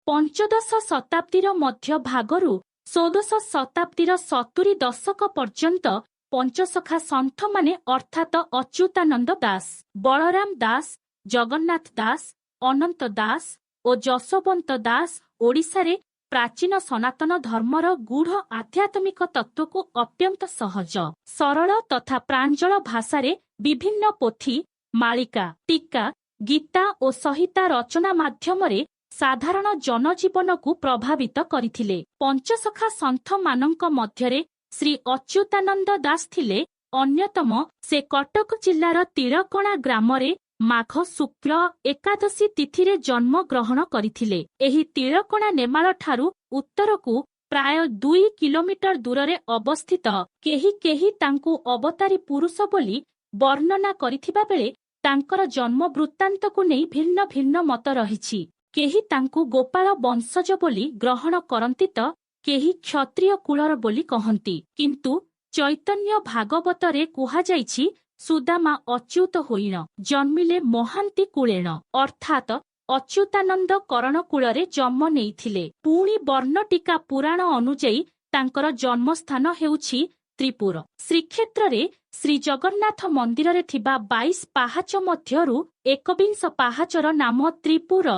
ପଞ୍ଚଦଶ ଶତାବ୍ଦୀର ମଧ୍ୟ ଭାଗରୁ ଷୋଡ଼ଶ ଶତାବ୍ଦୀର 70 ଦଶକ ପର୍ଯ୍ୟନ୍ତ ପଞ୍ଚସଖା ସନ୍ଥମାନେ, ଅର୍ଥାତ ଅଚ୍ୟୁତାନନ୍ଦ ଦାସ, ବଳରାମ ଦାସ, ଜଗନ୍ନାଥ ଦାସ, ଅନନ୍ତ ଦାସ ଓ ଯଶୋବନ୍ତ ଦାସ, ଓଡ଼ିଶାରେ ପ୍ରାଚୀନ ସନାତନ ଧର୍ମର ଗୂଢ଼ ଆଧ୍ୟାତ୍ମିକ ତତ୍ତ୍ୱକୁ ଅତ୍ୟନ୍ତ ସହଜ, ସରଳ ତଥା ପ୍ରାଞ୍ଜଳ ଭାଷାରେ ବିଭିନ୍ନ ପୋଥି, ମାଳିକା, ଟୀକା, ଗୀତା ଓ ସଂହିତା ରଚନା ମାଧ୍ୟମରେ ସାଧାରଣ ଜନଜୀବନକୁ ପ୍ରଭାବିତ କରିଥିଲେ। ପଞ୍ଚସଖା ସନ୍ଥମାନଙ୍କ ମଧ୍ୟରେ ଶ୍ରୀ ଅଚ୍ୟୁତାନନ୍ଦ ଦାସ ଥିଲେ ଅନ୍ୟତମ। ସେ କଟକ ଜିଲ୍ଲାର ତିଳକଣା ଗ୍ରାମରେ ମାଘ ଶୁକ୍ଳ ଏକାଦଶୀ ତିଥିରେ ଜନ୍ମ ଗ୍ରହଣ କରିଥିଲେ। ଏହି ତିଳକଣା ନେମାଳ ଠାରୁ ଉତ୍ତରକୁ ପ୍ରାୟ 2 କିଲୋମିଟର ଦୂରରେ ଅବସ୍ଥିତ। କେହି କେହି ତାଙ୍କୁ ଅବତାରୀ ପୁରୁଷ ବୋଲି ବର୍ଣ୍ଣନା କରିଥିବା ବେଳେ ତାଙ୍କର ଜନ୍ମ ବୃତ୍ତାନ୍ତକୁ ନେଇ ଭିନ୍ନ ଭିନ୍ନ ମତ ରହିଛି। କେହି ତାଙ୍କୁ ଗୋପାଳ ବଂଶଜ ବୋଲି ଗ୍ରହଣ କରନ୍ତି ତ କେହି କ୍ଷତ୍ରିୟ କୁଳର ବୋଲି କହନ୍ତି। କିନ୍ତୁ ଚୈତନ୍ୟ ଭାଗବତରେ କୁହାଯାଇଛି, ସୁଦାମା ଅଚ୍ୟୁତ ହୋଇଣ, ଜନ୍ମିଲେ ମହାନ୍ତି କୁଳେଣ। ଅର୍ଥାତ ଅଚ୍ୟୁତାନନ୍ଦ କରଣ କୂଳରେ ଜନ୍ମ ନେଇଥିଲେ। ପୁଣି ବର୍ଣ୍ଣଟୀକା ପୁରାଣ ଅନୁଯାୟୀ ତାଙ୍କର ଜନ୍ମସ୍ଥାନ ହେଉଛି ତ୍ରିପୁର। ଶ୍ରୀକ୍ଷେତ୍ରରେ ଶ୍ରୀଜଗନ୍ନାଥ ମନ୍ଦିରରେ ଥିବା 22 ପାହାଚ ମଧ୍ୟରୁ ଏକବିଂଶ ପାହାଚର ନାମ ତ୍ରିପୁର।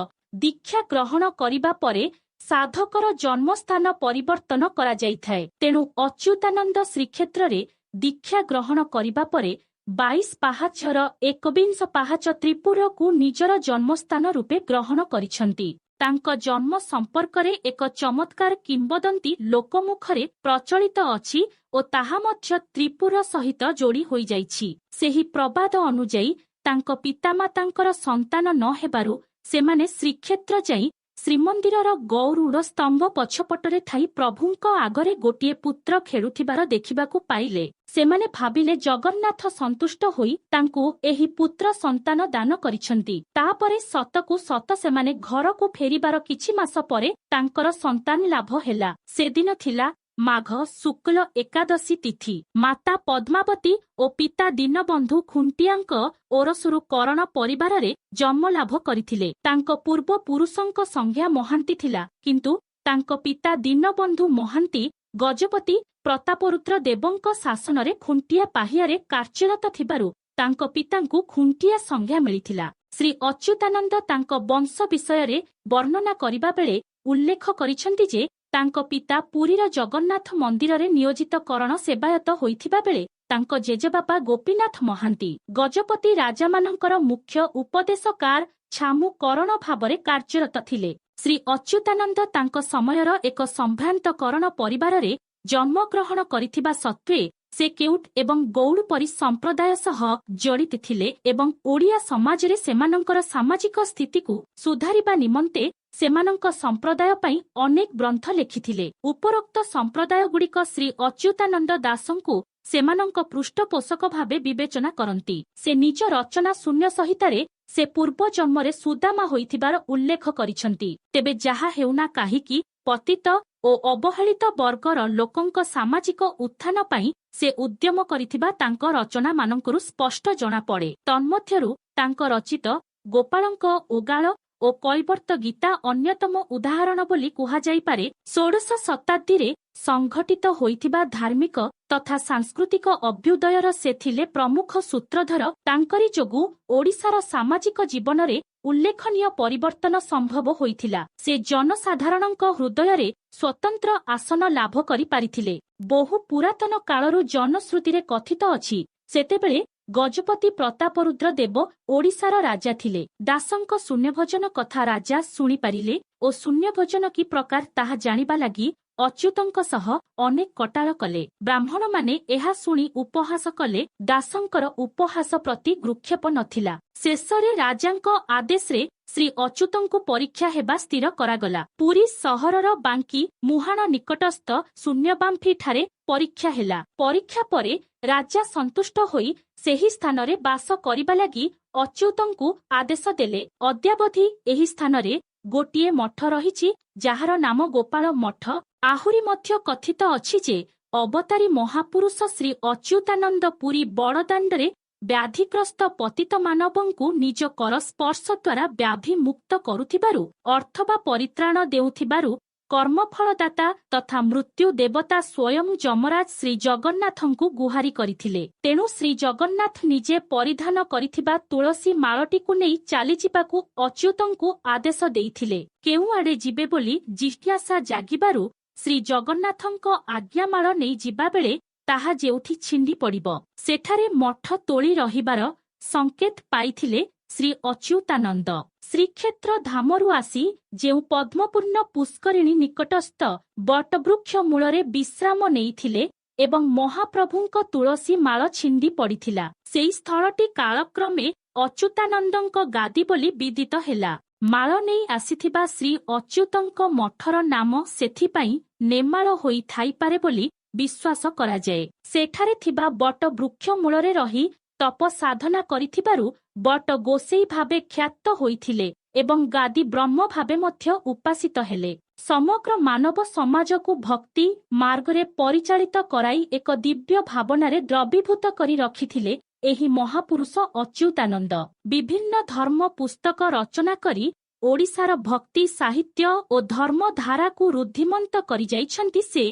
ଦୀକ୍ଷା ଗ୍ରହଣ କରିବା ପରେ ସାଧକର ଜନ୍ମସ୍ଥାନ ପରିବର୍ତ୍ତନ କରାଯାଇଥାଏ। ତେଣୁ ଅଚ୍ୟୁତାନନ୍ଦ ଶ୍ରୀକ୍ଷେତ୍ରରେ ଦୀକ୍ଷା ଗ୍ରହଣ କରିବା ପରେ 22 ପାହାଚର ଏକବିଂଶ ପାହାଚ ତ୍ରିପୁରକୁ ନିଜର ଜନ୍ମସ୍ଥାନ ରୂପେ ଗ୍ରହଣ କରିଛନ୍ତି। ତାଙ୍କ ଜନ୍ମ ସମ୍ପର୍କରେ ଏକ ଚମତ୍କାର କିମ୍ବଦନ୍ତୀ ଲୋକମୁଖରେ ପ୍ରଚଳିତ ଅଛି ଓ ତାହା ମଧ୍ୟ ତ୍ରିପୁର ସହିତ ଯୋଡ଼ି ହୋଇଯାଇଛି। ସେହି ପ୍ରବାଦ ଅନୁଯାୟୀ ତାଙ୍କ ପିତାମାତାଙ୍କର ସନ୍ତାନ ନ ହେବାରୁ ସେମାନେ ଶ୍ରୀକ୍ଷେତ୍ର ଯାଇ ଶ୍ରୀମନ୍ଦିରର ଗରୁଡ଼ ସ୍ତମ୍ଭ ପଛପଟରେ ଥାଇ ପ୍ରଭୁଙ୍କ ଆଗରେ ଗୋଟିଏ ପୁତ୍ର ଖେଳୁଥିବାର ଦେଖିବାକୁ ପାଇଲେ। ସେମାନେ ଭାବିଲେ ଜଗନ୍ନାଥ ସନ୍ତୁଷ୍ଟ ହୋଇ ତାଙ୍କୁ ଏହି ପୁତ୍ର ସନ୍ତାନ ଦାନ କରିଛନ୍ତି। ତାପରେ ସତକୁ ସତ ସେମାନେ ଘରକୁ ଫେରିବାର କିଛି ମାସ ପରେ ତାଙ୍କର ସନ୍ତାନ ଲାଭ ହେଲା। ସେଦିନ ଥିଲା ମାଘ ଶୁକ୍ଳ ଏକାଦଶୀ ତିଥି। ମାତା ପଦ୍ମାବତୀ ଓ ପିତା ଦୀନବନ୍ଧୁ ଖୁଣ୍ଟିଆଙ୍କ ଔରସରୁ କରଣ ପରିବାରରେ ଜନ୍ମ ଲାଭ କରିଥିଲେ। ତାଙ୍କ ପୂର୍ବ ପୁରୁଷଙ୍କ ସଂଜ୍ଞା ମହାନ୍ତି ଥିଲା, କିନ୍ତୁ ତାଙ୍କ ପିତା ଦୀନବନ୍ଧୁ ମହାନ୍ତି ଗଜପତି ପ୍ରତାପରୁଦ୍ର ଦେବଙ୍କ ଶାସନରେ ଖୁଣ୍ଟିଆ ପାହିଆରେ କାର୍ଯ୍ୟରତ ଥିବାରୁ ତାଙ୍କ ପିତାଙ୍କୁ ଖୁଣ୍ଟିଆ ସଂଜ୍ଞା ମିଳିଥିଲା। ଶ୍ରୀ ଅଚ୍ୟୁତାନନ୍ଦ ତାଙ୍କ ବଂଶ ବିଷୟରେ ବର୍ଣ୍ଣନା କରିବା ବେଳେ ଉଲ୍ଲେଖ କରିଛନ୍ତି ଯେ ତାଙ୍କ ପିତା ପୁରୀର ଜଗନ୍ନାଥ ମନ୍ଦିରରେ ନିୟୋଜିତ କରଣ ସେବାୟତ ହୋଇଥିବା ବେଳେ ତାଙ୍କ ଜେଜେବାପା ଗୋପୀନାଥ ମହାନ୍ତି ଗଜପତି ରାଜାମାନଙ୍କର ମୁଖ୍ୟ ଉପଦେଶକାର ଛାମୁ କରଣ ଭାବରେ କାର୍ଯ୍ୟରତ ଥିଲେ। ଶ୍ରୀ ଅଚ୍ୟୁତାନନ୍ଦ ତାଙ୍କ ସମୟର ଏକ ସମ୍ଭ୍ରାନ୍ତ କରଣ ପରିବାରରେ ଜନ୍ମଗ୍ରହଣ କରିଥିବା ସତ୍ତ୍ୱେ ସେ କେଉଟ ଏବଂ ଗଉଡ଼ ପରି ସମ୍ପ୍ରଦାୟ ସହ ଜଡ଼ିତ ଥିଲେ ଏବଂ ଓଡ଼ିଆ ସମାଜରେ ସେମାନଙ୍କର ସାମାଜିକ ସ୍ଥିତିକୁ ସୁଧାରିବା ନିମନ୍ତେ ସେମାନଙ୍କ ସମ୍ପ୍ରଦାୟ ପାଇଁ ଅନେକ ଗ୍ରନ୍ଥ ଲେଖିଥିଲେ। ଉପରୋକ୍ତ ସମ୍ପ୍ରଦାୟଗୁଡ଼ିକ ଶ୍ରୀ ଅଚ୍ୟୁତାନନ୍ଦ ଦାସଙ୍କୁ ସେମାନଙ୍କ ପୃଷ୍ଠପୋଷକ ଭାବେ ବିବେଚନା କରନ୍ତି। ସେ ନିଜ ରଚନା ଶୂନ୍ୟ ସଂହିତାରେ ସେ ପୂର୍ବ ଜନ୍ମରେ ସୁଦାମା ହୋଇଥିବାର ଉଲ୍ଲେଖ କରିଛନ୍ତି। ତେବେ ଯାହା ହେଉନା କାହିଁକି, ପତିତ ଓ ଅବହେଳିତ ବର୍ଗର ଲୋକଙ୍କ ସାମାଜିକ ଉତ୍ଥାନ ପାଇଁ ସେ ଉଦ୍ୟମ କରିଥିବା ତାଙ୍କ ରଚନାମାନଙ୍କରୁ ସ୍ପଷ୍ଟ ଜଣାପଡ଼େ। ତନ୍ମଧ୍ୟରୁ ତାଙ୍କ ରଚିତ ଗୋପାଳଙ୍କ ଓଗାଳ ଓ କୈବର୍ତ୍ତ ଗୀତା ଅନ୍ୟତମ ଉଦାହରଣ ବୋଲି କୁହାଯାଇପାରେ। ଷୋଡ଼ଶ ଶତାବ୍ଦୀରେ ସଂଘଟିତ ହୋଇଥିବା ଧାର୍ମିକ ତଥା ସାଂସ୍କୃତିକ ଅଭ୍ୟୁଦୟର ସେ ଥିଲେ ପ୍ରମୁଖ ସୂତ୍ରଧର। ତାଙ୍କରି ଯୋଗୁଁ ଓଡ଼ିଶାର ସାମାଜିକ ଜୀବନରେ ଉଲ୍ଲେଖନୀୟ ପରିବର୍ତ୍ତନ ସମ୍ଭବ ହୋଇଥିଲା। ସେ ଜନସାଧାରଣଙ୍କ ହୃଦୟରେ ସ୍ୱତନ୍ତ୍ର ଆସନ ଲାଭ କରିପାରିଥିଲେ। ବହୁ ପୁରାତନ କାଳରୁ ଜନଶ୍ରୁତିରେ କଥିତ ଅଛି, ସେତେବେଳେ ଗଜପତି ପ୍ରତାପରୁଦ୍ର ଦେବ ଓଡ଼ିଶାର ରାଜା ଥିଲେ। ଦାସଙ୍କ ଶୂନ୍ୟଭୋଜନ କଥା ରାଜା ଶୁଣିପାରିଲେ ଓ ଶୂନ୍ୟଭୋଜନ କି ପ୍ରକାର ତାହା ଜାଣିବା ଲାଗି ଅଚ୍ୟୁତଙ୍କ ସହ ଅନେକ କଟାଳ କଲେ। ବ୍ରାହ୍ମଣମାନେ ଏହା ଶୁଣି ଉପହାସ କଲେ। ଦାସଙ୍କର ଉପହାସ ପ୍ରତି ଭ୍ରୂକ୍ଷେପ ନଥିଲା। ଶେଷରେ ରାଜାଙ୍କ ଆଦେଶରେ ଶ୍ରୀ ଅଚ୍ୟୁତଙ୍କୁ ପରୀକ୍ଷା ହେବା ସ୍ଥିର କରାଗଲା। ପୁରୀ ସହରର ବାଙ୍କି ମୁହାଣ ନିକଟସ୍ଥ ଶୂନ୍ୟବାମ୍ଫି ଠାରେ ପରୀକ୍ଷା ହେଲା। ପରୀକ୍ଷା ପରେ ରାଜା ସନ୍ତୁଷ୍ଟ ହୋଇ ସେହି ସ୍ଥାନରେ ବାସ କରିବା ଲାଗି ଅଚ୍ୟୁତଙ୍କୁ ଆଦେଶ ଦେଲେ। ଅଦ୍ୟାବଧି ଏହି ସ୍ଥାନରେ ଗୋଟିଏ ମଠ ରହିଛି, ଯାହାର ନାମ ଗୋପାଳ ମଠ। ଆହୁରି ମଧ୍ୟ କଥିତ ଅଛି ଯେ ଅବତାରୀ ମହାପୁରୁଷ ଶ୍ରୀ ଅଚ୍ୟୁତାନନ୍ଦ ପୁରୀ ବଡ଼ଦାଣ୍ଡରେ ବ୍ୟାଧିଗ୍ରସ୍ତ ପତିତ ମାନବଙ୍କୁ ନିଜ କର ସ୍ପର୍ଶ ଦ୍ୱାରା ବ୍ୟାଧି ମୁକ୍ତ କରୁଥିବାରୁ ଅଥବା ପରିତ୍ରାଣ ଦେଉଥିବାରୁ କର୍ମଫଳଦାତା ତଥା ମୃତ୍ୟୁ ଦେବତା ସ୍ୱୟଂ ଯମରାଜ ଶ୍ରୀ ଜଗନ୍ନାଥଙ୍କୁ ଗୁହାରି କରିଥିଲେ। ତେଣୁ ଶ୍ରୀ ଜଗନ୍ନାଥ ନିଜେ ପରିଧାନ କରିଥିବା ତୁଳସୀ ମାଳଟିକୁ ନେଇ ଚାଲିଯିବାକୁ ଅଚ୍ୟୁତଙ୍କୁ ଆଦେଶ ଦେଇଥିଲେ। କେଉଁଆଡ଼େ ଯିବେ ବୋଲି ଜିଜ୍ଞାସା ଜାଗିବାରୁ ଶ୍ରୀ ଜଗନ୍ନାଥଙ୍କ ଆଜ୍ଞାମାଳ ନେଇ ଯିବାବେଳେ ତାହା ଯେଉଁଠି ଛିଣ୍ଡି ପଡ଼ିବ, ସେଠାରେ ମଠ ତୋଳି ରହିବାର ସଂକେତ ପାଇଥିଲେ ଶ୍ରୀ ଅଚ୍ୟୁତାନନ୍ଦ। ଶ୍ରୀକ୍ଷେତ୍ର ଧାମରୁ ଆସି ଯେଉଁ ପଦ୍ମପୂର୍ଣ୍ଣ ପୁଷ୍କରିଣୀ ନିକଟସ୍ଥ ବଟବୃକ୍ଷ ମୂଳରେ ବିଶ୍ରାମ ନେଇଥିଲେ ଏବଂ ମହାପ୍ରଭୁଙ୍କ ତୁଳସୀ ମାଳ ଛିଣ୍ଡି ପଡ଼ିଥିଲା, ସେଇ ସ୍ଥଳଟି କାଳକ୍ରମେ ଅଚ୍ୟୁତାନନ୍ଦଙ୍କ ଗାଦି ବୋଲି ବିଦିତ ହେଲା। ମାଳ ନେଇ ଆସିଥିବା ଶ୍ରୀ ଅଚ୍ୟୁତଙ୍କ ମଠର ନାମ ସେଥିପାଇଁ ନେମାଳ ହୋଇ ଥାଇପାରେ ବୋଲି ବିଶ୍ୱାସ କରାଯାଏ। ସେଠାରେ ଥିବା ବଟ ବୃକ୍ଷ ମୂଳରେ ରହି ତପ ସାଧନା କରିଥିବାରୁ ବଟ ଗୋସେଇ ଭାବେ ଖ୍ୟାତ ହୋଇଥିଲେ ଏବଂ ଗାଦି ବ୍ରହ୍ମ ଭାବେ ମଧ୍ୟ ଉପାସିତ ହେଲେ। ସମଗ୍ର ମାନବ ସମାଜକୁ ଭକ୍ତି ମାର୍ଗରେ ପରିଚାଳିତ କରାଇ ଏକ ଦିବ୍ୟ ଭାବନାରେ ଦ୍ରବୀଭୂତ କରି ରଖିଥିଲେ ଏହି ମହାପୁରୁଷ ଅଚ୍ୟୁତାନନ୍ଦ। ବିଭିନ୍ନ ଧର୍ମ ପୁସ୍ତକ ରଚନା କରି ଓଡ଼ିଶାର ଭକ୍ତି ସାହିତ୍ୟ ଓ ଧର୍ମଧାରାକୁ ଋଦ୍ଧିମନ୍ତ କରିଯାଇଛନ୍ତି ସେ।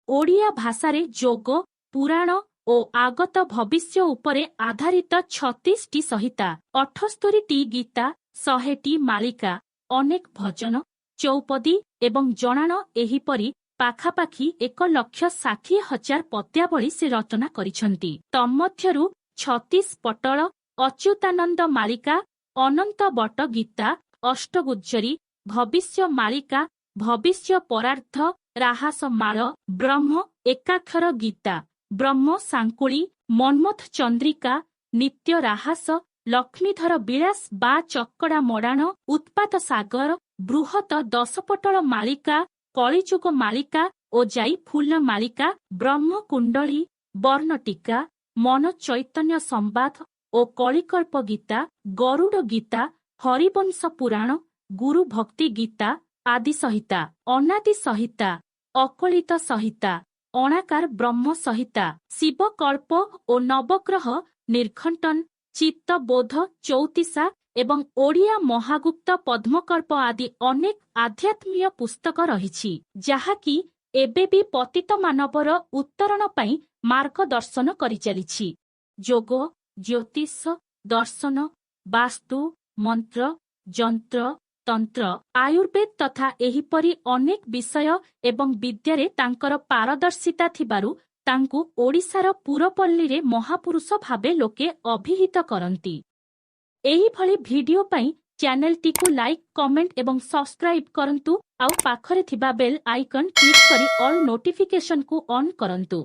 ଓଡ଼ିଆ ଭାଷାରେ ଯୋଗ, ପୁରାଣ ଓ ଆଗତ ଭବିଷ୍ୟ ଉପରେ ଆଧାରିତ 36ଟି ସଂହିତା, 78ଟି ଗୀତା, 100ଟି ମାଳିକା, ଅନେକ ଭଜନ, ଚୌପଦୀ ଏବଂ ଜଣାଣ, ଏହିପରି ପାଖାପାଖି 1,60,000 ପଦ୍ୟାବଳୀ ସେ ରଚନା କରିଛନ୍ତି। ତନ୍ମଧ୍ୟରୁ 36 ପଟଳ, ଅଚ୍ୟୁତାନନ୍ଦ ମାଳିକା, ଅନନ୍ତ ବଟ ଗୀତା, ଅଷ୍ଟଗୁଜ୍ଜରୀ, ଭବିଷ୍ୟ ମାଳିକା, ଭବିଷ୍ୟ ପରାର୍ଦ୍ଧ, ରାହାସ ମାଳ, ବ୍ରହ୍ମ ଏକାକ୍ଷର ଗୀତା, ବ୍ରହ୍ମ ସାଙ୍କୁଳି, ମନ୍ମଥ ଚନ୍ଦ୍ରିକା, ନିତ୍ୟ ରାହାସ, ଲକ୍ଷ୍ମୀଧର ବିଳାସ ବା ଚକଡ଼ା ମଡ଼ାଣ, ଉତ୍ପାତ ସାଗର, ବୃହତ ଦଶପଟଳ ମାଳିକା, କଳିଯୁଗ ମାଳିକା ଓ ଯାଇ ଫୁଲ ମାଳିକା, ବ୍ରହ୍ମ କୁଣ୍ଡଳୀ, ବର୍ଣ୍ଣଟୀକା, ମନ ଚୈତନ୍ୟ ସମ୍ବାଦ ଓ କଳିକଳ୍ପ ଗୀତା, ଗରୁଡ଼ ଗୀତା, ହରିବଂଶ ପୁରାଣ, ଗୁରୁ ଭକ୍ତି ଗୀତା ଆଦି ସଂହିତା, ଅନାଦି ସଂହିତା, ଅକଳିତ ସଂହିତା, ଅଣାକାର ବ୍ରହ୍ମ ସଂହିତା, ଶିବକଳ୍ପ ଓ ନବଗ୍ରହ ନିର୍ଘଣ୍ଟନ, ଚିତ୍ତବୋଧ ଚଉତିଶା ଏବଂ ଓଡ଼ିଆ ମହାଗୁପ୍ତ ପଦ୍ମକଳ୍ପ ଆଦି ଅନେକ ଆଧ୍ୟାତ୍ମୀୟ ପୁସ୍ତକ ରହିଛି, ଯାହାକି ଏବେ ବି ପତିତ ମାନବର ଉତ୍ତରଣ ପାଇଁ ମାର୍ଗଦର୍ଶନ କରିଚାଲିଛି। ଯୋଗ, ଜ୍ୟୋତିଷ, ଦର୍ଶନ, ବାସ୍ତୁ, ମନ୍ତ୍ର, ଯନ୍ତ୍ର, ତନ୍ତ୍ର, ଆୟୁର୍ବେଦ ତଥା ଏହିପରି ଅନେକ ବିଷୟ ଏବଂ ବିଦ୍ୟାରେ ତାଙ୍କର ପାରଦର୍ଶିତା ଥିବାରୁ ତାଙ୍କୁ ଓଡ଼ିଶାର ପୁରପଲ୍ଲୀରେ ମହାପୁରୁଷ ଭାବେ ଲୋକେ ଅଭିହିତ କରନ୍ତି। ଏହିଭଳି ଭିଡିଓ ପାଇଁ ଚ୍ୟାନେଲଟିକୁ ଲାଇକ୍, କମେଣ୍ଟ ଏବଂ ସବସ୍କ୍ରାଇବ୍ କରନ୍ତୁ, ଆଉ ପାଖରେ ଥିବା ବେଲ୍ ଆଇକନ୍ କ୍ଲିକ୍ କରି ଅଲ୍ ନୋଟିଫିକେସନକୁ ଅନ୍ କରନ୍ତୁ।